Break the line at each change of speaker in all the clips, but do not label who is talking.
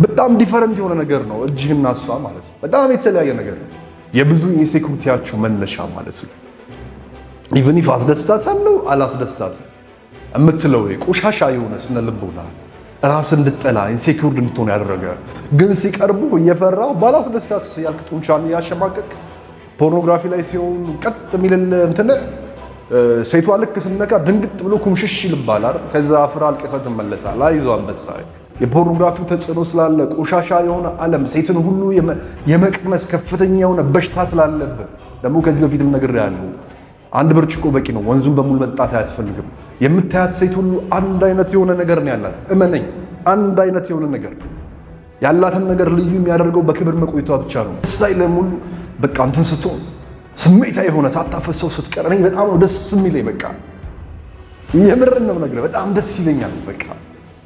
በጣም different የሆነ ነገር ነው። እጅህና እሷ ማለት ነው። በጣም የተለያየ ነገር ነው። የብዙ insecurity ያቸው መነሻ ማለት ነው። Even if አስደስታታለሁ አላስደስታትም የምትለው ቆሻሻ የሆነ ስነ ልቦና ራስ እንድጠላ፣ insecure እንድትሆን ያደረገ፣ ግን ሲቀርቡ እየፈራ ባላስደስታት ያልክ ጡንቻን እያሸማቀቅ ፖርኖግራፊ ላይ ሲሆን ቀጥ የሚልል እንትን ሴቷ ልክ ስነካ ድንግጥ ብሎ ኩምሽሽ ይልባል አይደል? ከዛ አፍራ አልቅሰህ ትመለሳለህ። አይዞህ አንበሳ። የፖርኖግራፊው ተጽዕኖ ስላለ፣ ቆሻሻ የሆነ ዓለም ሴትን ሁሉ የመቅመስ ከፍተኛ የሆነ በሽታ ስላለብህ፣ ደግሞ ከዚህ በፊትም ነግሬሃለሁ። አንድ ብርጭቆ በቂ ነው። ወንዙን በሙሉ መጠጣት አያስፈልግም። የምታያት ሴት ሁሉ አንድ አይነት የሆነ ነገር ነው ያላት። እመነኝ፣ አንድ አይነት የሆነ ነገር ያላትን ነገር ልዩ የሚያደርገው በክብር መቆየቷ ብቻ ነው። ደስ አይልም ሁሉ በቃ እንትን ስትሆን፣ ስሜታዊ የሆነ ሳታፈሰው ስትቀር እኔ በጣም ነው ደስ የሚለኝ። በቃ የምርን ነው ነገር በጣም ደስ ይለኛል። በቃ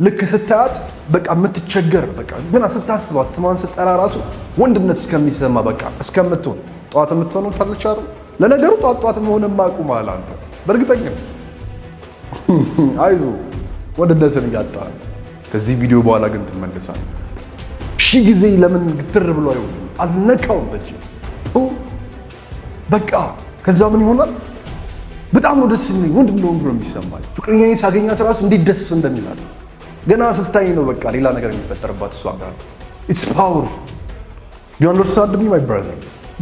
ልክ ስታያት በቃ የምትቸገር፣ በቃ ገና ስታስባት፣ ስሟን ስጠራ ራሱ ወንድነት እስከሚሰማ በቃ እስከምትሆን ጠዋት የምትሆነው ታለች አይደል? ለነገሩ ጠዋት ጠዋት መሆን ማቁማል አንተ በእርግጠኝነት። አይዞ፣ ወንድነትን እያጣህ ከዚህ ቪዲዮ በኋላ ግን ትመለሳለህ። ሺህ ጊዜ ለምን ግትር ብሎ አይሆንም? አልነካውም በእጄ በቃ። ከዛ ምን ይሆናል? በጣም ነው ደስ የሚለኝ፣ ወንድ እንደሆንኩ ነው የሚሰማኝ። ፍቅረኛዬን ሳገኛት ራሱ እንዴት ደስ እንደሚላት ገና ስታይ ነው በቃ ሌላ ነገር የሚፈጠርባት እሷ ጋር። It's powerful. You understand me, my brother?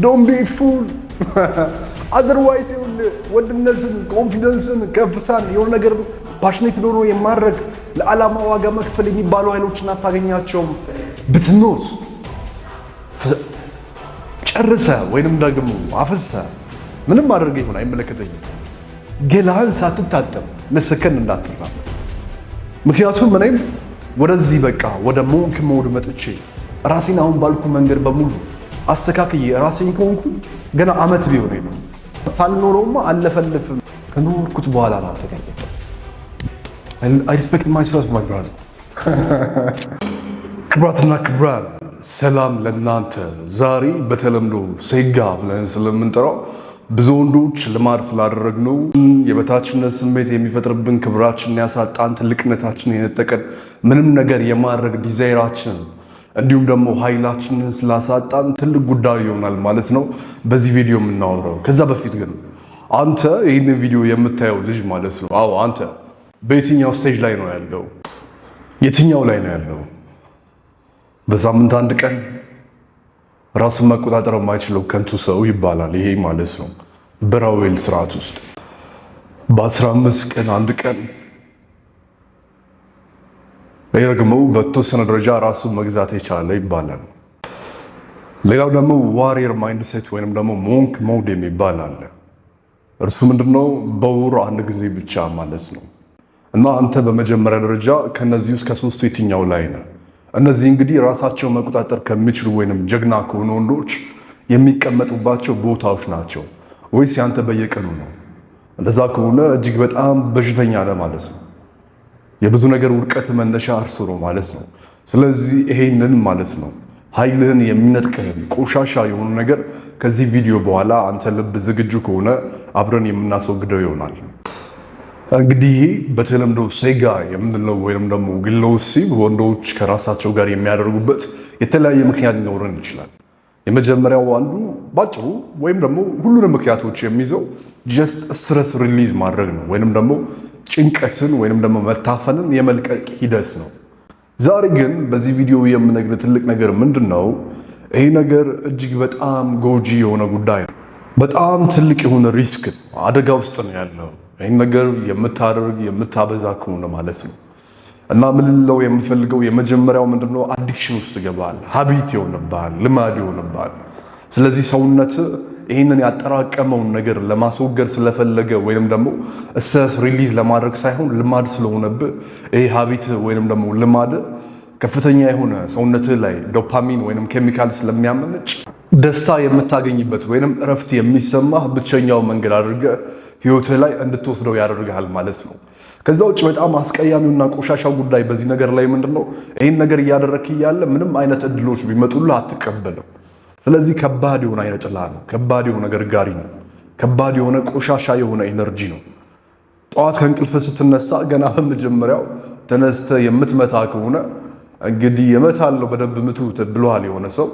Don't be fool. Otherwise ይኸውልህ ወንድነትን፣ confidence ን፣ ከፍታን፣ የሆነ ነገር passionate ሆኖ የማድረግ፣ ለዓላማ ዋጋ መክፈል የሚባሉ ኃይሎችን አታገኛቸውም። ብትኖት ጨርሰ ወይንም ደግሞ አፍሰ ምንም አድርገህ ይሁን አይመለከተኝም፣ ገላህን ሳትታጠብ ለሰከንድ እንዳትራመድ። ምክንያቱም እኔም ወደዚህ በቃ ወደ monk mode መጥቼ ራሴን አሁን ባልኩ መንገድ በሙሉ አስተካክዬ ራሴን ከሆንኩ ገና አመት ቢሆን ነው። ሳልኖረውማ አለፈልፍም። ከኖርኩት በኋላ ነው አንተ ጋር የመጣሁት። I respect myself, my brother። ክቡራትና ክቡራን፣ ሰላም ለእናንተ። ዛሬ በተለምዶ ሴጋ ብለን ስለምንጠራው፣ ብዙ ወንዶች ልማድ ስላደረግነው፣ የበታችነት ስሜት የሚፈጥርብን፣ ክብራችንን ያሳጣን፣ ትልቅነታችንን የነጠቀን፣ ምንም ነገር የማድረግ desire ኣችንን እንዲሁም ደግሞ ኃይላችንን ስላሳጣን ትልቅ ጉዳይ ይሆናል ማለት ነው በዚህ ቪዲዮ የምናወራው። ከዛ በፊት ግን አንተ ይህንን ቪዲዮ የምታየው ልጅ ማለት ነው፣ አዎ አንተ በየትኛው stage ላይ ነው ያለው? የትኛው ላይ ነው ያለው? በሳምንት አንድ ቀን ራሱን መቆጣጠር የማይችለው ከንቱ ሰው ይባላል። ይሄ ማለት ነው በራዌል ስርዓት ውስጥ በ15 ቀን አንድ ቀን፣ ይህ ደግሞ በተወሰነ ደረጃ ራሱን መግዛት የቻለ ይባላል። ሌላው ደግሞ warrior mindset ወይንም ደግሞ monk mode የሚባል አለ። እርሱ ምንድነው? በወር አንድ ጊዜ ብቻ ማለት ነው። እና አንተ በመጀመሪያ ደረጃ ከነዚህ ውስጥ ከሶስቱ የትኛው ላይ ነህ? እነዚህ እንግዲህ ራሳቸው መቆጣጠር ከሚችሉ ወይንም ጀግና ከሆኑ ወንዶች የሚቀመጡባቸው ቦታዎች ናቸው። ወይስ ያንተ በየቀኑ ነው? እንደዛ ከሆነ እጅግ በጣም በሽተኛ ነህ ማለት ነው። የብዙ ነገር ውድቀት መነሻ እርሱ ነው ማለት ነው። ስለዚህ ይሄንን ማለት ነው ኃይልህን የሚነጥቅህን ቆሻሻ የሆኑ ነገር ከዚህ ቪዲዮ በኋላ አንተ ልብ ዝግጁ ከሆነ አብረን የምናስወግደው ይሆናል። እንግዲህ ይሄ በተለምዶ ሴጋ የምንለው ወይም ደግሞ ግለ ወሲብ ወንዶች ከራሳቸው ጋር የሚያደርጉበት የተለያየ ምክንያት ሊኖረን ይችላል። የመጀመሪያው አንዱ ባጭሩ ወይም ደግሞ ሁሉንም ምክንያቶች የሚይዘው just stress release ማድረግ ነው፣ ወይንም ደግሞ ጭንቀትን ወይንም ደግሞ መታፈንን የመልቀቅ ሂደት ነው። ዛሬ ግን በዚህ ቪዲዮ የምነግርህ ትልቅ ነገር ምንድን ነው? ይሄ ነገር እጅግ በጣም ጎጂ የሆነ ጉዳይ ነው። በጣም ትልቅ የሆነ risk ነው፣ አደጋ ውስጥ ነው ያለው ይህን ነገር የምታደርግ፣ የምታበዛ ከሆነ ማለት ነው። እና ምን ልለው የምፈልገው የመጀመሪያው ምንድነው? Addiction ውስጥ ይገባል። Habit ይሆንብሃል፣ ልማድ ይሆንብሃል። ስለዚህ ሰውነት ይህንን ያጠራቀመውን ነገር ለማስወገድ ስለፈለገ ወይንም ደግሞ stress release ለማድረግ ሳይሆን ልማድ ስለሆነብህ ይሄ habit ወይንም ደግሞ ልማድ ከፍተኛ የሆነ ሰውነትህ ላይ ዶፓሚን ወይንም ኬሚካል ስለሚያመነጭ ደስታ የምታገኝበት ወይንም እረፍት የሚሰማህ ብቸኛው መንገድ አድርገህ ህይወትህ ላይ እንድትወስደው ያደርግሃል ማለት ነው። ከዛ ውጭ በጣም አስቀያሚውና ቆሻሻው ጉዳይ በዚህ ነገር ላይ ምንድን ነው? ይህን ነገር እያደረግክ እያለ ምንም አይነት እድሎች ቢመጡልህ አትቀበልም። ስለዚህ ከባድ የሆነ አይነ ጥላ ነው። ከባድ የሆነ ገርጋሪ ነው። ከባድ የሆነ ቆሻሻ የሆነ energy ነው። ጠዋት ከእንቅልፍ ስትነሳ ገና በመጀመሪያው ተነስተህ የምትመታ ከሆነ እንግዲህ እመታለሁ፣ በደንብ ምቱ ብሎሃል የሆነ ሰው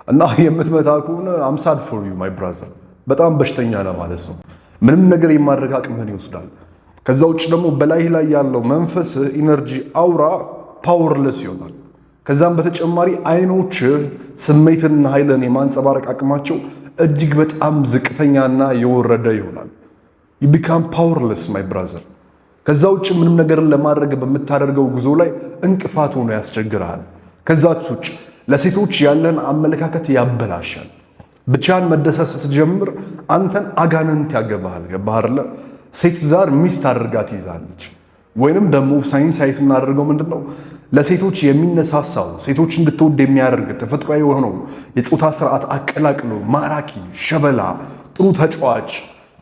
እና የምትመታ ከሆነ I'm sad for you, my brother፣ በጣም በሽተኛ ነህ ማለት ነው። ምንም ነገር የማድረግ አቅምህን ይወስዳል። ከዛ ውጭ ደግሞ በላይህ ላይ ያለው መንፈስ፣ energy፣ aura powerless ይሆናል። ከዛም በተጨማሪ አይኖችህ ስሜትና ኃይልን የማንጸባረቅ አቅማቸው እጅግ በጣም ዝቅተኛና የወረደ ይሆናል። You become powerless, my brother። ከዛ ውጭ ምንም ነገርን ለማድረግ በምታደርገው ጉዞ ላይ እንቅፋት ሆኖ ያስቸግርሃል። ከዛ ውጭ ለሴቶች ያለን አመለካከት ያበላሻል። ብቻህን መደሰት ስትጀምር አንተን አጋንንት ያገባሃል። ገባህ አይደለ? ሴት ዛር ሚስት አድርጋ ትይዛለች። ወይንም ደግሞ ሳይንሳዊ ስናደርገው ምንድን ነው፣ ለሴቶች የሚነሳሳው፣ ሴቶች እንድትወድ የሚያደርግ ተፈጥሯዊ የሆነው የፆታ ስርዓት አቀላቅሎ ማራኪ፣ ሸበላ፣ ጥሩ ተጫዋች፣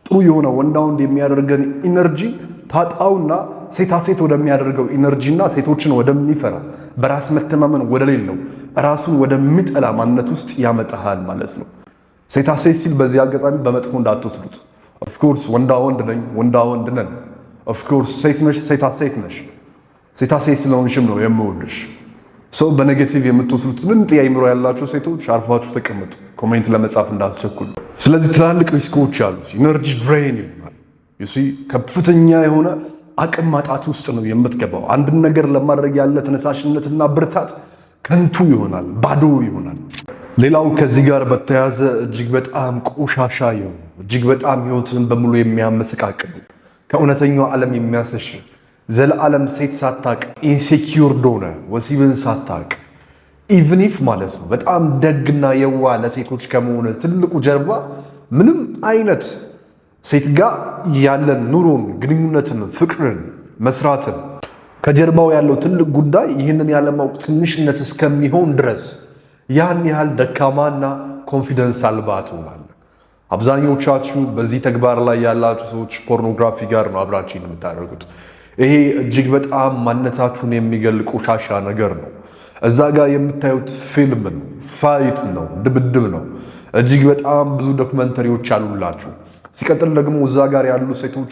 ጥሩ የሆነ ወንዳ ወንድ የሚያደርገን energy ታጣውና ሴታ ሴት ወደሚያደርገው energy ና ሴቶችን ወደሚፈራ፣ በራስ መተማመን ወደሌለው፣ ራሱን ወደሚጠላ ማንነት ውስጥ ያመጣሃል ማለት ነው። ሴታ ሴት ሲል በዚህ አጋጣሚ በመጥፎ እንዳትወስዱት። Of course ወንዳ ወንድ ነኝ፣ ወንዳ ወንድ ነን። Of course ሴት ነሽ፣ ሴታ ሴት ነሽ። ሴታ ሴት ስለሆንሽም ነው የምወድሽ። So በ negative የምትወስዱት ምን አይምሮ ያላችሁ ሴቶች አርፋችሁ ተቀመጡ፣ comment ለመጻፍ እንዳትቸኩሉ። ስለዚህ ትላልቅ risk ኦች አሉት። Energy drain ይሆናል። You see፣ ከፍተኛ የሆነ አቅም ማጣት ውስጥ ነው የምትገባው። አንድን ነገር ለማድረግ ያለ ተነሳሽነትና ብርታት ከንቱ ይሆናል፣ ባዶ ይሆናል። ሌላው ከዚህ ጋር በተያያዘ እጅግ በጣም ቆሻሻ የሆኑ፣ እጅግ በጣም ህይወትን በሙሉ የሚያመሰቃቅሉ፣ ከእውነተኛው ዓለም የሚያሰሽ፣ ዘለዓለም ሴት ሳታቅ insecure ሆነ ወሲብን ሳታቅ even if ማለት ነው፣ በጣም ደግና የዋህ ለሴቶች ከመሆን ትልቁ ጀርባ ምንም አይነት ሴት ጋር ያለን ኑሮን፣ ግንኙነትን፣ ፍቅርን መስራትን ከጀርባው ያለው ትልቅ ጉዳይ ይህንን ያለማወቅ ትንሽነት እስከሚሆን ድረስ ያን ያህል ደካማና confidence አልባ ትሆናለህ። አብዛኞቻችሁ በዚህ ተግባር ላይ ያላችሁ ሰዎች ፖርኖግራፊ ጋር ነው አብራችሁ የምታደርጉት። ይሄ እጅግ በጣም ማንነታችሁን የሚገል ቆሻሻ ነገር ነው። እዛ ጋር የምታዩት ፊልም ነው፣ fight ነው፣ ድብድብ ነው። እጅግ በጣም ብዙ documentary ዎች አሉላችሁ። ሲቀጥል ደግሞ እዛ ጋር ያሉ ሴቶች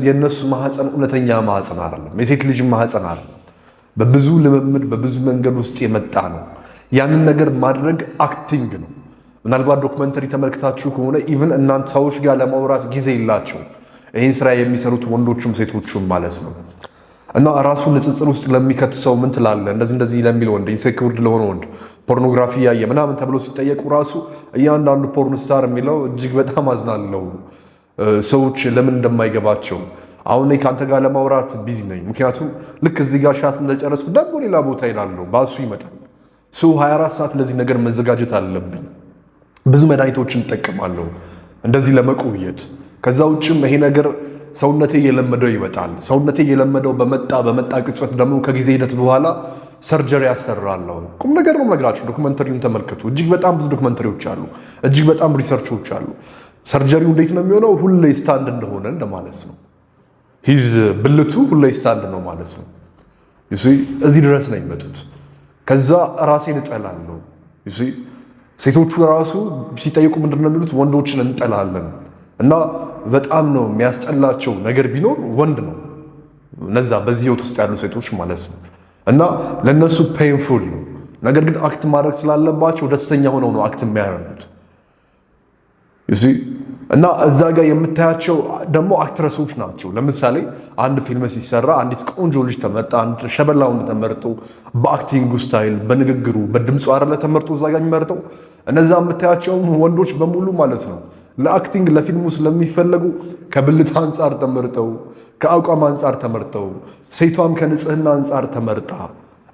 የእነሱ ማህፀን እውነተኛ ማህፀን አይደለም፣ የሴት ልጅ ማህፀን አይደለም። በብዙ ልምምድ በብዙ መንገድ ውስጥ የመጣ ነው። ያንን ነገር ማድረግ acting ነው። ምናልባት documentary ተመልክታችሁ ከሆነ even እናንተ ሰዎች ጋር ለማውራት ጊዜ የላቸውም። ይህን ስራ የሚሰሩት ወንዶቹም ሴቶቹም ማለት ነው። እና ራሱ ንጽጽር ውስጥ ለሚከት ሰው ምን ትላለህ? እንደዚህ እንደዚህ ለሚል ወንድ፣ insecure ለሆነ ወንድ፣ ፖርኖግራፊ ያየ ምናምን ተብሎ ሲጠየቁ ራሱ እያንዳንዱ porn star የሚለው እጅግ በጣም አዝናለው ሰዎች ለምን እንደማይገባቸው። አሁን እኔ ከአንተ ጋር ለማውራት busy ነኝ። ምክንያቱም ልክ እዚህ ጋር shot እንደጨረስኩ ደግሞ ሌላ ቦታ ይላለሁ፣ ባሱ ይመጣል። So 24 ሰዓት ለዚህ ነገር መዘጋጀት አለብኝ። ብዙ መድኃኒቶችን እጠቀማለሁ እንደዚህ ለመቆየት። ከዛ ውጭም ይሄ ነገር ሰውነቴ እየለመደው ይመጣል። ሰውነቴ እየለመደው በመጣ ቅጽበት ደግሞ ከጊዜ ሂደት በኋላ surgery ያሰራለሁ። ቁም ነገር ነው የምነግራችሁ። Documentary ውን ተመልከቱ። እጅግ በጣም ብዙ documentary ዎች አሉ። እጅግ በጣም research ኦች አሉ። Surgery ው እንዴት ነው የሚሆነው? ሁሌ stand እንደሆነ እንደማለት ነው። His ብልቱ ሁሌ stand ነው ማለት ነው። እዚህ ድረስ ነው የሚመጡት። ከዛ ራሴን እጠላለሁ። ሴቶቹ ራሱ ሲጠይቁ ምንድን ነው የሚሉት? ወንዶችን እንጠላለን እና በጣም ነው የሚያስጠላቸው ነገር ቢኖር ወንድ ነው። እነዛ በዚህ ህይወት ውስጥ ያሉ ሴቶች ማለት ነው። እና ለእነሱ painful ነው። ነገር ግን act ማድረግ ስላለባቸው ደስተኛ ሆነው ነው act የሚያደርጉት። እና እዛ ጋር የምታያቸው ደግሞ actress ኦች ናቸው። ለምሳሌ አንድ ፊልም ሲሰራ አንዲት ቆንጆ ልጅ ተመርጣ፣ አንድ ሸበላ ወንድ ተመርጦ፣ በ acting ኡ style፣ በንግግሩ፣ በድምፁ አይደለ ተመርጦ እዛ ጋር የሚመርጠው? እነዛ የምታያቸው ወንዶች በሙሉ ማለት ነው ለ acting ለፊልሙ ስለሚፈለጉ ከብልት አንጻር ተመርጠው፣ ከአቋም አንጻር ተመርጠው፣ ሴቷም ከንጽህና አንጻር ተመርጣ፣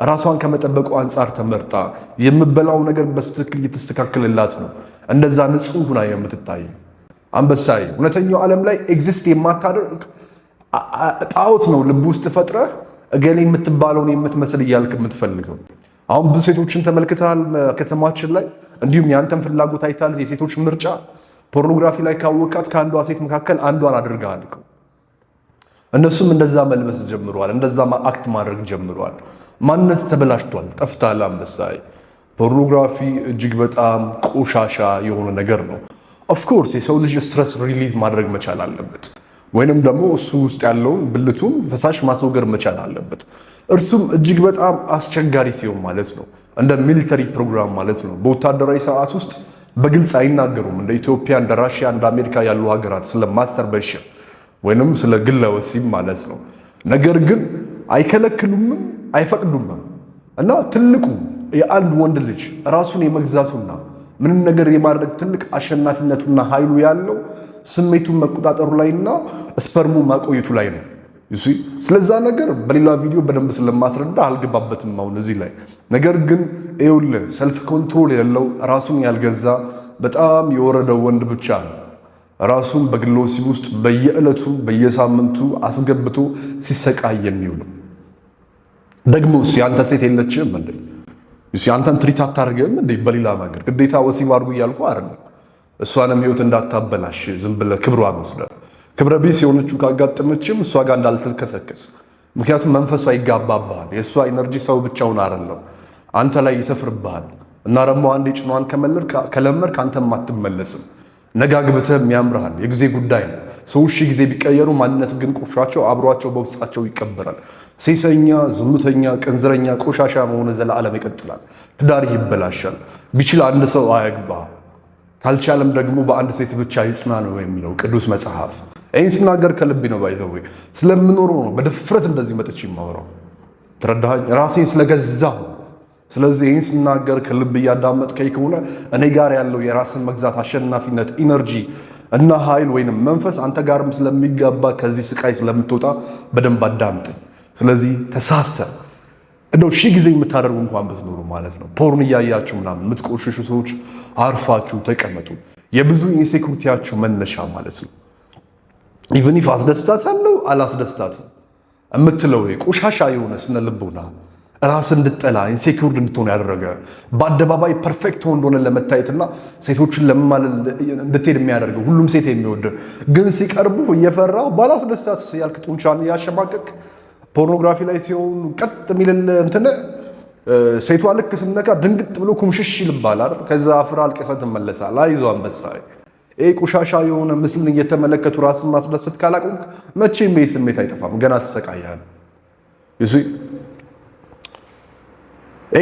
ራሷን ከመጠበቁ አንጻር ተመርጣ፣ የምበላው ነገር በትክክል እየተስተካከለላት ነው እንደዛ ንጹህ ሁና የምትታይ። አንበሳይ፣ እውነተኛው ዓለም ላይ exist የማታደርግ ጣዖት ነው ልብ ውስጥ ፈጥረህ እገሌ የምትባለውን የምትመስል እያልክ የምትፈልገው። አሁን ብዙ ሴቶችን ተመልክተሃል ከተማችን ላይ፣ እንዲሁም የአንተን ፍላጎት አይታል። የሴቶች ምርጫ ፖርኖግራፊ ላይ ካወቃት ከአንዷ ሴት መካከል አንዷን አድርገሃል። እነሱም እንደዛ መልበስ ጀምረዋል፣ እንደዛ act ማድረግ ጀምረዋል። ማንነት ተበላሽቷል፣ ጠፍታል። አንበሳይ፣ ፖርኖግራፊ እጅግ በጣም ቆሻሻ የሆነ ነገር ነው። Of course የሰው ልጅ stress release ማድረግ መቻል አለበት። ወይንም ደግሞ እሱ ውስጥ ያለውን ብልቱን ፈሳሽ ማስወገድ መቻል አለበት። እርሱም እጅግ በጣም አስቸጋሪ ሲሆን ማለት ነው። እንደ military program ማለት ነው። በወታደራዊ ሰዓት ውስጥ በግልጽ አይናገሩም። እንደ ኢትዮጵያ፣ እንደ ራሽያ፣ እንደ አሜሪካ ያሉ ሀገራት ስለ masturbation ወይንም ስለ ግለ ወሲብ ማለት ነው። ነገር ግን አይከለክሉምም አይፈቅዱምም። እና ትልቁ የአንድ ወንድ ልጅ ራሱን የመግዛቱና ምንም ነገር የማድረግ ትልቅ አሸናፊነቱና ኃይሉ ያለው ስሜቱን መቆጣጠሩ ላይና sperm ኡ ማቆየቱ ላይ ነው። ስለዛ ነገር በሌላ ቪዲዮ በደንብ ስለማስረዳ አልገባበትም አሁን እዚህ ላይ። ነገር ግን ይኸውልህ self control የሌለው፣ ራሱን ያልገዛ፣ በጣም የወረደው ወንድ ብቻ ነው ራሱን በግለ ወሲብ ውስጥ በየዕለቱ በየሳምንቱ አስገብቶ ሲሰቃይ የሚውለው። ደግሞስ ያንተ ሴት የለችም እንዴ? ያንተን treat አታደርግም እንዴ? በሌላ መንገድ ግዴታ ወሲብ አድርጉ እያልኩ አይደለም። እሷንም ህይወት እንዳታበላሽ ዝም ብለህ ክብሯን ወስደህ ክብረ ቢስ የሆነችው ካጋጠመችም እሷ ጋር እንዳልትልከሰከስ። ምክንያቱም መንፈሷ ይጋባብሃል። የእሷ energy ሰው ብቻውን አይደለም፣ አንተ ላይ ይሰፍርብሃል። እና ደግሞ አንዴ ጭኗን ከለመድክ አንተም አትመለስም። ነገ አግብተህም ያምርሃል። የጊዜ ጉዳይ ነው። ሰዎች ሺህ ጊዜ ቢቀየሩ ማንነት ግን ቁርሿቸው አብሯቸው በውስጣቸው ይቀበራል። ሴሰኛ፣ ዝሙተኛ፣ ቅንዝረኛ፣ ቆሻሻ መሆን ዘላለም ይቀጥላል። ትዳር ይበላሻል። ቢችል አንድ ሰው አያግባ፣ ካልቻለም ደግሞ በአንድ ሴት ብቻ ይጽና ነው የሚለው ቅዱስ መጽሐፍ። ይህን ስናገር ከልቤ ነው። By the way ስለምኖረው ነው በድፍረት እንደዚህ መጥቼ የማወራው። ተረዳኸኝ? ራሴን ስለገዛሁ። ስለዚህ ይህን ስናገር ከልብ እያዳመጥከኝ ከሆነ እኔ ጋር ያለው የራስን መግዛት አሸናፊነት energy እና ኃይል ወይንም መንፈስ አንተ ጋርም ስለሚጋባ ከዚህ ስቃይ ስለምትወጣ በደንብ አዳምጠኝ። ስለዚህ ተሳስተ እንደው ሺህ ጊዜ የምታደርጉ እንኳን ብትኖሩ ማለት ነው፣ porn እያያችሁ ምናምን የምትቆሽሹ ሰዎች አርፋችሁ ተቀመጡ። የብዙ insecurity ያችሁ መነሻ ማለት ነው። Even if አስደስታታለሁ አላስደስታትም የምትለው ቆሻሻ የሆነ ስነ ልቦና ራስ እንድጠላ insecured እንድትሆን ያደረገ፣ በአደባባይ perfect ወንድ ሆነ ለመታየትና ሴቶችን ለማማለል እንድትሄድ የሚያደርገው፣ ሁሉም ሴት የሚወድ ግን ሲቀርቡ እየፈራ ባላስደስታት ያልክ ጡንቻን እያሸማቀቅ ፖርኖግራፊ ላይ ሲሆን ቀጥ የሚልል እንትን ሴቷ ልክ ስነካ ድንግጥ ብሎ ኩምሽሽ ይልባል አይደል? ከዛ አፍራ አልቅሰህ ትመለሳለህ። አይዞህ አንበሳ። ይህ ቆሻሻ የሆነ ምስልን እየተመለከቱ ራስን ማስደሰት ካላቆምክ መቼም ይህ ስሜት አይጠፋም። ገና ትሰቃያለህ። ይህ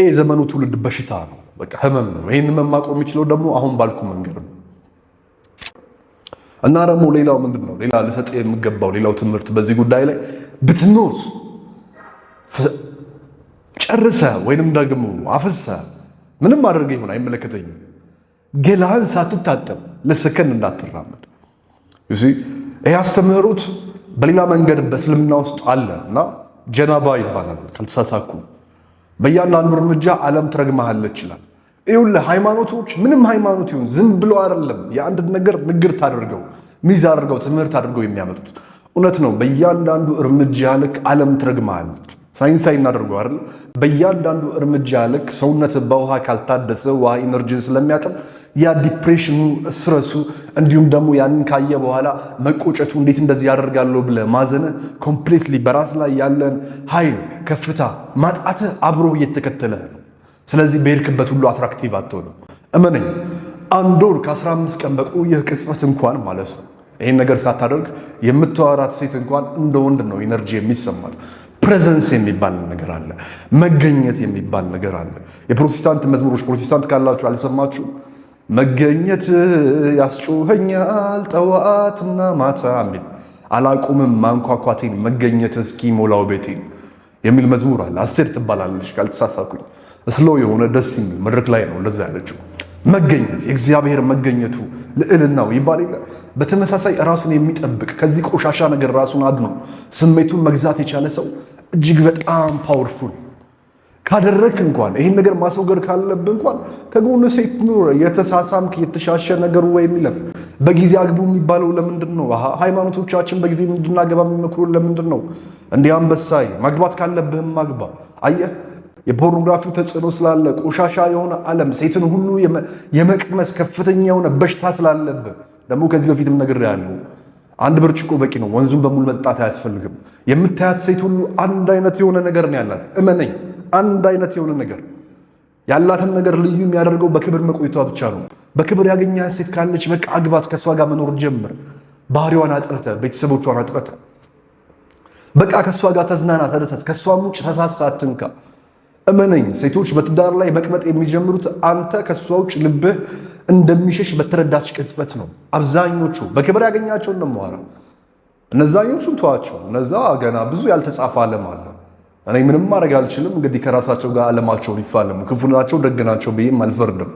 የዘመኑ ትውልድ በሽታ ነው፣ በቃ ህመም ነው። ይህን ህመም ማቆም የሚችለው ደግሞ አሁን ባልኩ መንገድ ነው። እና ደግሞ ሌላው ምንድን ነው? ሌላ ልሰጥ የሚገባው ሌላው ትምህርት በዚህ ጉዳይ ላይ ብትኖር ጨርሰ ወይንም ደግሞ አፍሰ ምንም አድርገ ይሁን አይመለከተኝም፣ ገላህን ሳትታጠብ ለሰከንድ እንዳትራመድ። ይህ አስተምህሮት በሌላ መንገድ በእስልምና ውስጥ አለ እና ጀናባ ይባላል ካልተሳሳኩ። በእያንዳንዱ እርምጃ ዓለም ትረግመሃለች ይላል። ይኸውልህ ሃይማኖቶች ምንም ሃይማኖት ይሁን ዝም ብሎ አይደለም የአንድ ነገር ንግርት አድርገው፣ ሚዝ አድርገው፣ ትምህርት አድርገው የሚያመጡት። እውነት ነው። በእያንዳንዱ እርምጃ ልክ ዓለም ትረግመሃለች። ሳይንሳዊ እናደርገው አይደል? በእያንዳንዱ እርምጃ ልክ ሰውነት በውሃ ካልታደሰ ውሃ energy ን ስለሚያጥብ ያ depression ኑ፣ stress ኡ፣ እንዲሁም ደግሞ ያንን ካየ በኋላ መቆጨቱ፣ እንዴት እንደዚህ ያደርጋለሁ ብለህ ማዘን፣ completely በራስ ላይ ያለን ኃይል ከፍታ ማጣትህ አብሮ እየተከተለ ነው። ስለዚህ በሄድክበት ሁሉ attractive አትሆንም። እመነኝ፣ አንድ ወር ከ15 ቀን በቆየህ ቅጽበት እንኳን ማለት ነው ይህን ነገር ሳታደርግ የምታወራት ሴት እንኳን እንደ ወንድ ነው energy የሚሰማት። Presence የሚባል ነገር አለ። መገኘት የሚባል ነገር አለ። የፕሮቴስታንት መዝሙሮች፣ ፕሮቴስታንት ካላችሁ አልሰማችሁ? መገኘት ያስጮኸኛል ጠዋትና ማታ የሚል፣ አላቁምም ማንኳኳቴን መገኘት እስኪሞላው ቤቴን የሚል መዝሙር አለ። አስቴር ትባላለች ካልተሳሳኩኝ። Slow የሆነ ደስ የሚል መድረክ ላይ ነው እንደዛ ያለችው። መገኘት፣ የእግዚአብሔር መገኘቱ ልዕልናው ይባል የለ። በተመሳሳይ ራሱን የሚጠብቅ፣ ከዚህ ቆሻሻ ነገር ራሱን አድኖ ስሜቱን መግዛት የቻለ ሰው እጅግ በጣም powerful። ካደረክ እንኳን፣ ይህን ነገር ማስወገድ ካለብህ እንኳን ከጎን ሴት ኑር፣ የተሳሳምክ የተሻሸ ነገሩ ወይ የሚለፍ። በጊዜ አግቡ የሚባለው ለምንድን ነው? ሃይማኖቶቻችን በጊዜ እንድናገባ የሚመክሩን ለምንድን ነው? እንዲህ አንበሳይ ማግባት ካለብህም አግባ። አየህ፣ የፖርኖግራፊው ተጽዕኖ ስላለ፣ ቆሻሻ የሆነ ዓለም ሴትን ሁሉ የመቅመስ ከፍተኛ የሆነ በሽታ ስላለብህ። ደግሞ ከዚህ በፊትም ነግሬሃለሁ። አንድ ብርጭቆ በቂ ነው። ወንዙን በሙሉ መጠጣት አያስፈልግም። የምታያት ሴት ሁሉ አንድ አይነት የሆነ ነገር ነው ያላት። እመነኝ፣ አንድ አይነት የሆነ ነገር ያላትን ነገር ልዩ የሚያደርገው በክብር መቆየቷ ብቻ ነው። በክብር ያገኛት ሴት ካለች በቃ አግባት፣ ከእሷ ጋር መኖር ጀምር። ባህሪዋን አጥርተ፣ ቤተሰቦቿን አጥርተ፣ በቃ ከእሷ ጋር ተዝናና፣ ተደሰት። ከእሷም ውጭ ተሳሳ፣ አትንካ። እመነኝ፣ ሴቶች በትዳር ላይ መቅበጥ የሚጀምሩት አንተ ከእሷ ውጭ ልብህ እንደሚሸሽ በተረዳች ቅጽበት ነው። አብዛኞቹ በክብር ያገኛቸውን ነው የማወራው። እነዛኞቹን ተዋቸው። እነዛ ገና ብዙ ያልተጻፈ ዓለም አለ። እኔ ምንም ማድረግ አልችልም። እንግዲህ ከራሳቸው ጋር ዓለማቸውን ይፋለሙ። ክፉ ናቸው ደግ ናቸው ብዬም አልፈርድም።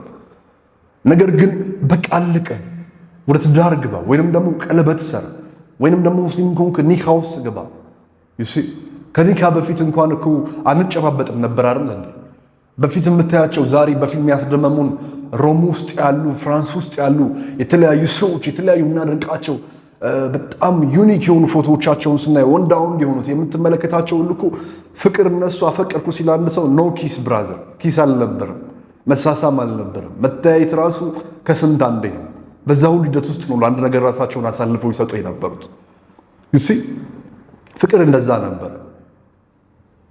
ነገር ግን በቃ አለቀ። ወደ ትዳር ግባ፣ ወይንም ደግሞ ቀለበት እሰር፣ ወይንም ደግሞ ሙስሊም ከሆንክ ኒካ ውስጥ ግባ። ከኒካ በፊት እንኳን እኮ አንጨባበጥም ነበር አይደል እንዴ? በፊት የምታያቸው ዛሬ በፊልም ያስደመሙን ሮም ውስጥ ያሉ፣ ፍራንስ ውስጥ ያሉ የተለያዩ ሰዎች፣ የተለያዩ የምናደንቃቸው በጣም unique የሆኑ ፎቶዎቻቸውን ስናይ ወንዳ ወንድ የሆኑት የምትመለከታቸው ሁሉ እኮ ፍቅር እነሱ አፈቀርኩ ሲል አንድ ሰው no kiss brother፣ kiss አልነበረም፣ መሳሳም አልነበረም። መተያየት ራሱ ከስንት አንዴ ነው። በዛ ሁሉ ሂደት ውስጥ ነው ለአንድ ነገር ራሳቸውን አሳልፈው ይሰጡ የነበሩት። You see፣ ፍቅር እንደዛ ነበር።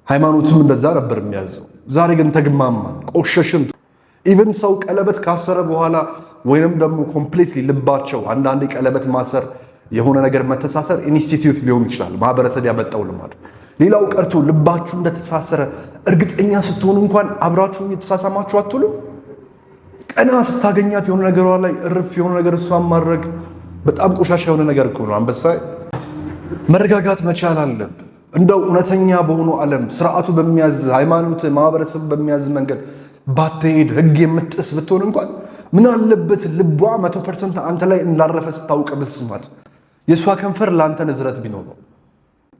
ሃይማኖትም እንደዛ ነበር የሚያዘው። ዛሬ ግን ተግማማን፣ ቆሸሽን። Even ሰው ቀለበት ካሰረ በኋላ ወይንም ደግሞ completely ልባቸው፣ አንዳንዴ ቀለበት ማሰር፣ የሆነ ነገር መተሳሰር ኢንስቲትዩት ሊሆን ይችላል፣ ማህበረሰብ ያመጣው ልማድ። ሌላው ቀርቶ ልባችሁ እንደተሳሰረ እርግጠኛ ስትሆኑ እንኳን አብራችሁ እየተሳሳማችሁ አትሉ። ቀና ስታገኛት የሆነ ነገሯ ላይ እርፍ፣ የሆነ ነገር እሷን ማድረግ በጣም ቆሻሻ የሆነ ነገር እኮ ነው። አንበሳ፣ መረጋጋት መቻል አለብህ። እንደው እውነተኛ በሆኑ ዓለም ስርዓቱ በሚያዝ፣ ሃይማኖት፣ ማህበረሰብ በሚያዝ መንገድ ባትሄድ፣ ህግ የምትጥስ ብትሆን እንኳን ምን አለበት ልቧ 100% አንተ ላይ እንዳረፈ ስታውቅ ብትስማት፣ የእሷ ከንፈር ለአንተ ንዝረት ቢኖረው፣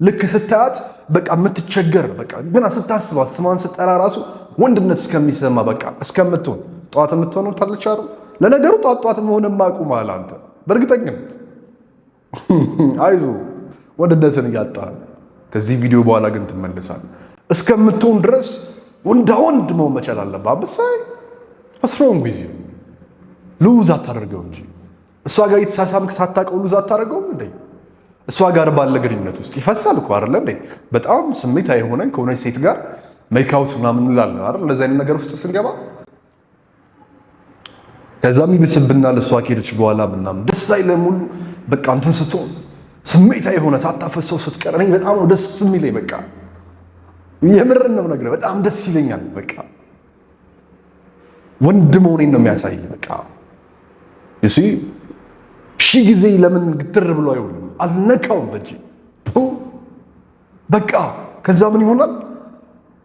ልክ ስታያት በቃ የምትቸገር፣ በቃ ገና ስታስባት ስሟን ስጠራ ራሱ ወንድነት እስከሚሰማ በቃ እስከምትሆን፣ ጠዋት የምትሆነው ታለች አይደል? ለነገሩ ጠዋት ጠዋት መሆን አቁመሃል አንተ በእርግጠኝነት። አይዞ፣ ወንድነትን እያጣ ከዚህ ቪዲዮ በኋላ ግን ትመልሳለህ። እስከምትሆን ድረስ ወንዳ ወንድ መሆን መቻል አለብህ። አንበሳዬ፣ what's wrong with you? Lose አታደርገው እንጂ። እሷ ጋር የተሳሳምክ ሳታውቀው lose አታደርገውም እንዴ? እሷ ጋር ባለ ግንኙነት ውስጥ ይፈሳል እኮ፣ አይደለ እንዴ? በጣም ስሜታዊ የሆነን ከሆነች ሴት ጋር make out ምናምን እንላለን አይደል? እንደዚህ አይነት ነገር ውስጥ ስንገባ ከዛም ይብስብናል። እሷ ከሄደች በኋላ ምናምን ደስ አይልም ሁሉ። በቃ እንትን ስትሆን፣ ስሜታዊ የሆነ ሳታፈሰው ስትቀር እኔ በጣም ነው ደስ የሚለኝ። በቃ የምርን ነው የምነግርህ፣ በጣም ደስ ይለኛል። በቃ ወንድ መሆኔን ነው የሚያሳይ። በቃ you see፣ ሺህ ጊዜ ለምን ግትር ብሎ አይውልም? አልነካውም በእጄ በቃ። ከዛ ምን ይሆናል?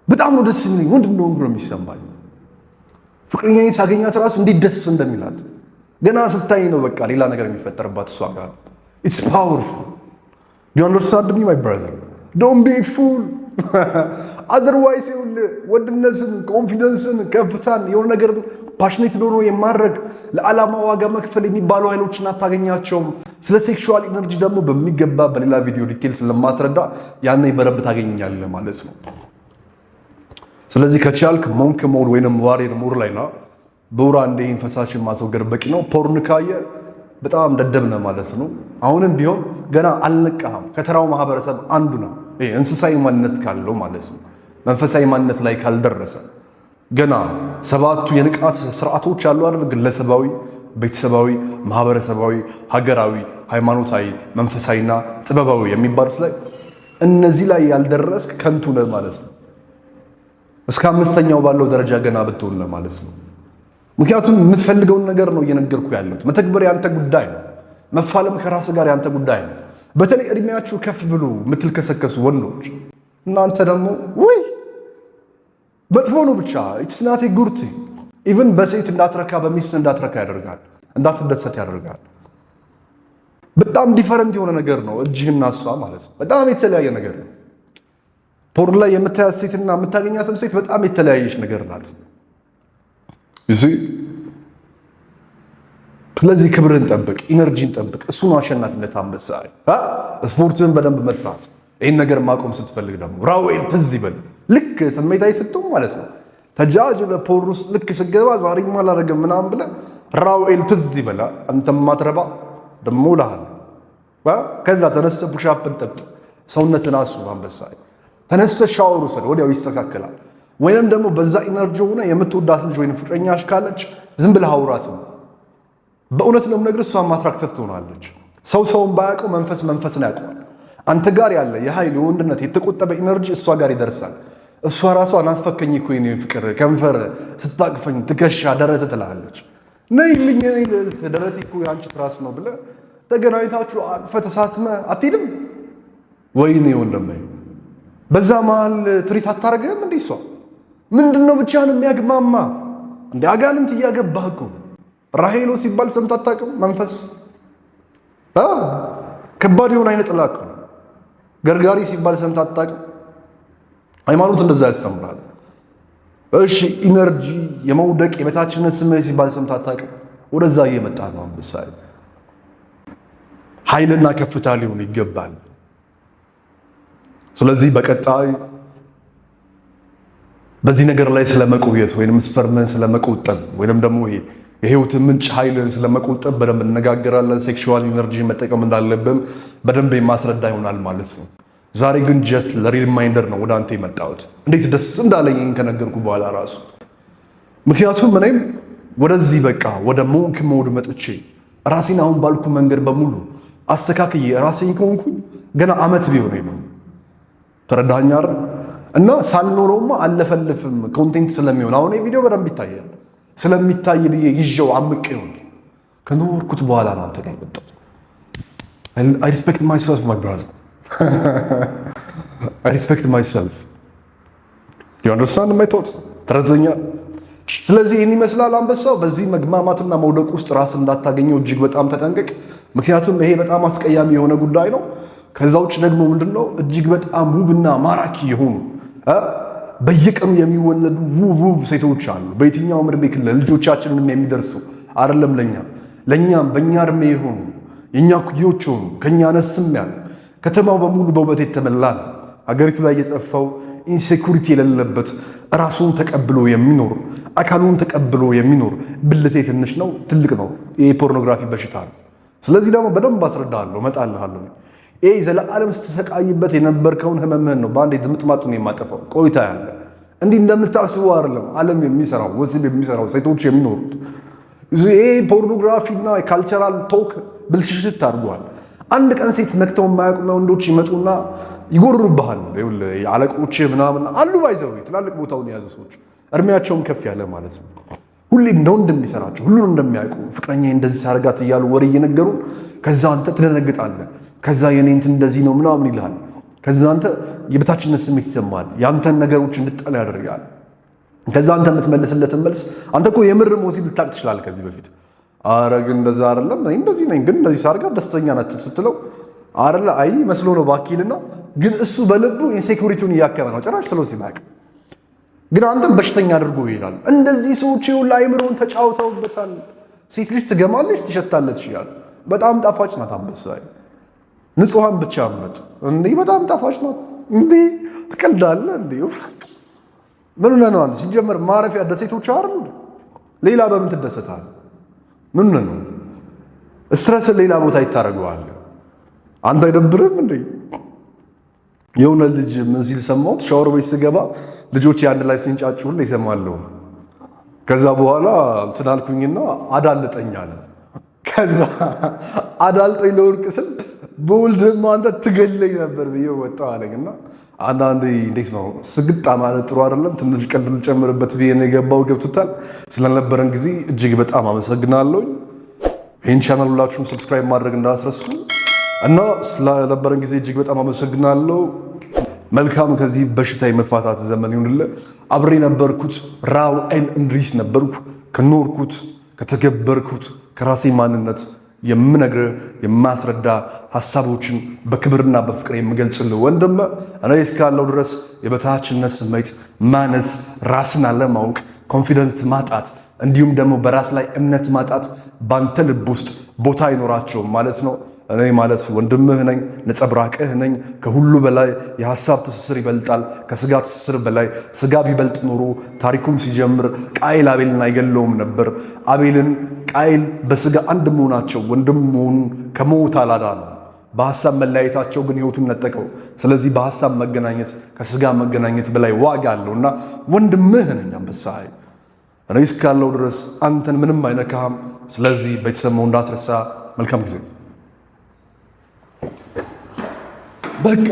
በጣም ነው ደስ የሚለኝ፣ ወንድ እንደሆንኩ ነው የሚሰማኝ። ፍቅረኛዬን ሳገኛት ራሱ እንዴት ደስ እንደሚላት ገና ስታይ ነው በቃ ሌላ ነገር የሚፈጠርባት እሷ ጋር። It's powerful. You understand me, my brother? Don't be fool. Otherwise ይኸውልህ ወንድነትን፣ confidence ን፣ ከፍታን፣ የሆነ ነገር passionate ሆኖ የማድረግ፣ ለዓላማ ዋጋ መክፈል የሚባሉ ኃይሎችን አታገኛቸውም። ስለ sexual energy ደግሞ በሚገባ በሌላ ቪዲዮ detail ስለማስረዳ ያኔ በረብ ታገኛለህ ማለት ነው። ስለዚህ ከቻልክ monk mode ወይንም warrior mode ላይ ና። በውራ እንደ ይህን ፈሳሽን ማስወገድ በቂ ነው። Porn ካየ በጣም ደደብ ነህ ማለት ነው። አሁንም ቢሆን ገና አልነቃህም። ከተራው ማህበረሰብ አንዱ ነው። ይሄ እንስሳዊ ማንነት ካለው ማለት ነው። መንፈሳዊ ማንነት ላይ ካልደረሰ ገና ሰባቱ የንቃት ስርዓቶች አሉ አይደል? ግለሰባዊ፣ ቤተሰባዊ፣ ማህበረሰባዊ፣ ሀገራዊ፣ ሃይማኖታዊ፣ መንፈሳዊና ጥበባዊ የሚባሉት ላይ፣ እነዚህ ላይ ያልደረስክ ከንቱ ነህ ማለት ነው። እስከ አምስተኛው ባለው ደረጃ ገና ብትሆን ነህ ማለት ነው። ምክንያቱም የምትፈልገውን ነገር ነው እየነገርኩ ያለሁት። መተግበር ያንተ ጉዳይ ነው። መፋለም ከራስ ጋር ያንተ ጉዳይ ነው። በተለይ እድሜያችሁ ከፍ ብሎ የምትልከሰከሱ ወንዶች እናንተ ደግሞ ውይ መጥፎ ነው። ብቻ it's not a good thing። Even በሴት እንዳትረካ፣ በሚስት እንዳትረካ ያደርጋል፣ እንዳትደሰት ያደርጋል። በጣም different የሆነ ነገር ነው እጅህና እሷ ማለት ነው። በጣም የተለያየ ነገር ነው። Porn ላይ የምታያት ሴትና የምታገኛትም ሴት በጣም የተለያየች ነገር ናት። You see? ስለዚህ ክብርህን ጠብቅ፣ energy ን ጠብቅ። እሱ ነው አሸናፊነት። አንበሳ፣ ስፖርትን በደንብ መስራት። ይህን ነገር ማቆም ስትፈልግ ደግሞ ራውኤል ትዝ ይበል። ልክ ስሜታዊ ስትሆን ማለት ነው፣ ተጃጅ ለ porn ውስጥ ልክ ስገባ ዛሬማ አላደርግም ምናምን ብለህ ራውኤል ትዝ ይበላ። አንተም ማትረባ ደሞ እልሃለሁ። ከዛ ተነስተህ push up ን ጠብጥ፣ ሰውነትን አሱ። አንበሳ፣ ተነስተህ ሻወር ውሰድ፣ ወዲያው ይስተካከላል። ወይንም ደግሞ በዛ energy ሆነ የምትወዳት ልጅ ወይም ፍቅረኛሽ ካለች ዝም ብለህ አውራት ነው። በእውነት ነው የምነግርህ፣ እሷም attractive ትሆናለች። ሰው ሰውን ባያውቀው መንፈስ መንፈስን ያውቀዋል። አንተ ጋር ያለ የኃይል፣ የወንድነት የተቆጠበ energy እሷ ጋር ይደርሳል። እሷ ራሷ ናፈከኝ እኮ የኔ ፍቅር፣ ከንፈር ስታቅፈኝ፣ ትከሻ፣ ደረት ትላለች። ነይልኝ የኔ ልዕልት፣ ደረቴ እኮ የአንቺ ትራስ ነው ብለህ ተገናኝታችሁ አቅፈህ ተሳስመህ አትሄድም? ወይኔ ወንድሜ፣ በዛ መሃል treat አታደርግህም እንዴ? እሷ ምንድን ነው ብቻህን የሚያግማማ? እንደ አጋንንት እያገባህ እኮ። ራሄሎ ሲባል ሰምተህ አታውቅም? መንፈስ ከባድ የሆነ አይነት ጥላ እኮ። ገርጋሪ ሲባል ሰምተህ አታውቅም? ሃይማኖት እንደዛ ያስተምራል። እሺ፣ energy የመውደቅ፣ የበታችነት ስሜት ሲባል ሰምተህ አታውቅም? ወደዛ እየመጣ ነው አንበሳ። ኃይልና ከፍታ ሊሆን ይገባል። ስለዚህ በቀጣይ በዚህ ነገር ላይ ስለመቆየት ወይንም sperm ን ስለመቆጠብ ወይንም ደግሞ ይሄ የህይወት ምንጭ ኃይልን ስለመቆጠብ በደንብ እንነጋገራለን። Sexual energy መጠቀም እንዳለብን በደንብ የማስረዳ ይሆናል ማለት ነው። ዛሬ ግን just ለ reminder ነው ወደ አንተ የመጣሁት። እንዴት ደስ እንዳለኝ ይህን ከነገርኩ በኋላ ራሱ። ምክንያቱም እኔም ወደዚህ በቃ ወደ monk mode መጥቼ ራሴን አሁን ባልኩ መንገድ በሙሉ አስተካክዬ ራሴን ከሆንኩኝ ገና አመት ቢሆን ነው። ተረዳኸኝ አይደል? እና ሳልኖረውማ አለፈልፍም፣ content ስለሚሆን አሁን ቪዲዮ በደንብ ይታያል፣ ስለሚታይ ብዬ ይዤው አምቄው ከኖርኩት በኋላ ነው አንተ ጋር የመጣሁት። I respect myself, my brother. I respect myself. You understand my thought? ተረዘኛ። ስለዚህ ይህን ይመስላል አንበሳው። በዚህ መግማማትና መውደቅ ውስጥ ራስ እንዳታገኘው እጅግ በጣም ተጠንቀቅ። ምክንያቱም ይሄ በጣም አስቀያሚ የሆነ ጉዳይ ነው። ከዛ ውጭ ደግሞ ምንድነው፣ እጅግ በጣም ውብና ማራኪ የሆኑ፣ በየቀኑ የሚወለዱ ውብ ውብ ሴቶች አሉ። በየትኛውም እድሜ ክልል ልጆቻችንንም የሚደርሱ፣ አይደለም ለኛ፣ ለእኛም በእኛ እድሜ የሆኑ፣ የእኛ ኩዮች ሆኑ፣ ከእኛ አነስም ያሉ፣ ከተማው በሙሉ በውበት የተመላ ነው። ሀገሪቱ ላይ የጠፋው insecurity የሌለበት፣ ራሱን ተቀብሎ የሚኖር፣ አካሉን ተቀብሎ የሚኖር፣ ብልቴ ትንሽ ነው ትልቅ ነው፣ ይሄ ፖርኖግራፊ በሽታ ነው። ስለዚህ ደግሞ በደንብ አስረዳሃለሁ፣ እመጣልሃለሁ። ይህ ዘለዓለም ስትሰቃይበት የነበርከውን ህመምህን ነው በአንዴ ድምጥማጡን የማጠፋው። ቆይታ ያለ እንዲህ እንደምታስበው አይደለም ዓለም የሚሰራው፣ ወሲብ የሚሰራው፣ ሴቶች የሚኖሩት። ይሄ ፖርኖግራፊ እና cultural talk ብልሽሽት አድርጓል። አንድ ቀን ሴት ነክተው የማያውቁ ወንዶች ይመጡና ይጎርሩብሃል። አለቆች ምናምን አሉ፣ by the way ትላልቅ ቦታውን የያዙ ሰዎች፣ እድሜያቸውም ከፍ ያለ ማለት ነው። ሁሌ እንደ ወንድ እንደሚሰራቸው፣ ሁሉን እንደሚያውቁ፣ ፍቅረኛ እንደዚህ ሳርጋት እያሉ ወሬ እየነገሩ፣ ከዛ አንተ ትደነግጣለህ። ከዛ የኔ እንትን እንደዚህ ነው ምናምን ይልሃል። ከዛ አንተ የበታችነት ስሜት ይሰማሃል። የአንተን ነገሮች እንድጠላ ያደርጋል። ከዛ አንተ የምትመልስለትን መልስ፣ አንተ እኮ የምር ወሲብ ልታውቅ ትችላለህ ከዚህ በፊት፣ አረ ግን እንደዛ አይደለም፣ እኔ እንደዚህ ነኝ፣ ግን እንደዚህ ሳርጋ ደስተኛ ናት ስትለው፣ አይደለ አይ መስሎ ነው ባኪልና፣ ግን እሱ በልቡ insecurity ውን እያከመ ነው ጭራሽ ስለ ወሲብ አያውቅም። ግን አንተም በሽተኛ አድርጎ ይሄዳል። እንደዚህ ሰዎች ይኸውልህ አይምሮን ተጫውተውበታል። ሴት ልጅ ትገማለች፣ ትሸታለች እያሉ። በጣም ጣፋጭ ናት አንበሳ። ንጹሐን ብቻ ምረጥ። እንዴ፣ በጣም ጣፋጭ ናት። እንዴ፣ ትቀልዳለህ እንዴ? ኡፍ፣ ምን ሆነህ ነው አንተ? ሲጀመር ማረፊያ ደሴቶች አይደሉ? ሌላ በምን ትደሰታለህ? ምን ሆነህ ነው? Stress ን ሌላ ቦታ ይታረገዋል። አንተ አይደብርም እንዴ? የሆነ ልጅ ምን ሲል ሰማሁት? ሻወር ቤት ስገባ ልጆች አንድ ላይ ሲንጫጩ ሁሌ ይሰማለሁ። ከዛ በኋላ እንትን አልኩኝና አዳልጠኝ አለ። ከዛ አዳልጦኝ ለወድቅ ስል በውልድማ አንተ ትገለኝ ነበር ብዬ ወጣሁ አለኝ። እና አንዳንዴ እንዴት ነው፣ ስግጣ ማለት ጥሩ አይደለም። ትንሽ ቀልድ ልጨምርበት ብዬ ነው የገባው። ገብቶታል። ስለነበረን ጊዜ እጅግ በጣም አመሰግናለሁኝ። ይህን ቻናል ሁላችሁም subscribe ማድረግ እንዳትረሱ እና ስለነበረን ጊዜ እጅግ በጣም አመሰግናለሁ። መልካም ከዚህ በሽታ የመፋታት ዘመን ይሁንልህ። አብሬ ነበርኩት፣ ራውኤል እንድሪስ ነበርኩ። ከኖርኩት፣ ከተገበርኩት፣ ከራሴ ማንነት የምነግርህ፣ የማስረዳ፣ ሀሳቦችን በክብርና በፍቅር የምገልጽልህ ወንድም እኔ እስካለው ድረስ የበታችነት ስሜት፣ ማነስ፣ ራስን አለማወቅ፣ confidence ማጣት እንዲሁም ደግሞ በራስ ላይ እምነት ማጣት ባንተ ልብ ውስጥ ቦታ አይኖራቸውም ማለት ነው። እኔ ማለት ወንድምህ ነኝ፣ ነጸብራቅህ ነኝ። ከሁሉ በላይ የሀሳብ ትስስር ይበልጣል ከስጋ ትስስር በላይ። ስጋ ቢበልጥ ኖሮ ታሪኩም ሲጀምር ቃይል አቤልን አይገለውም ነበር። አቤልን ቃይል በስጋ አንድ መሆናቸው ወንድም መሆኑን ከሞት አላዳነው። በሀሳብ መለያየታቸው ግን ህይወቱን ነጠቀው። ስለዚህ በሀሳብ መገናኘት ከስጋ መገናኘት በላይ ዋጋ አለው እና ወንድምህ ነኝ አንበሳ። እኔ እስካለው ድረስ አንተን ምንም አይነካህም። ስለዚህ ቤተሰብ መሆን እንዳትረሳ። መልካም ጊዜ። በቃ።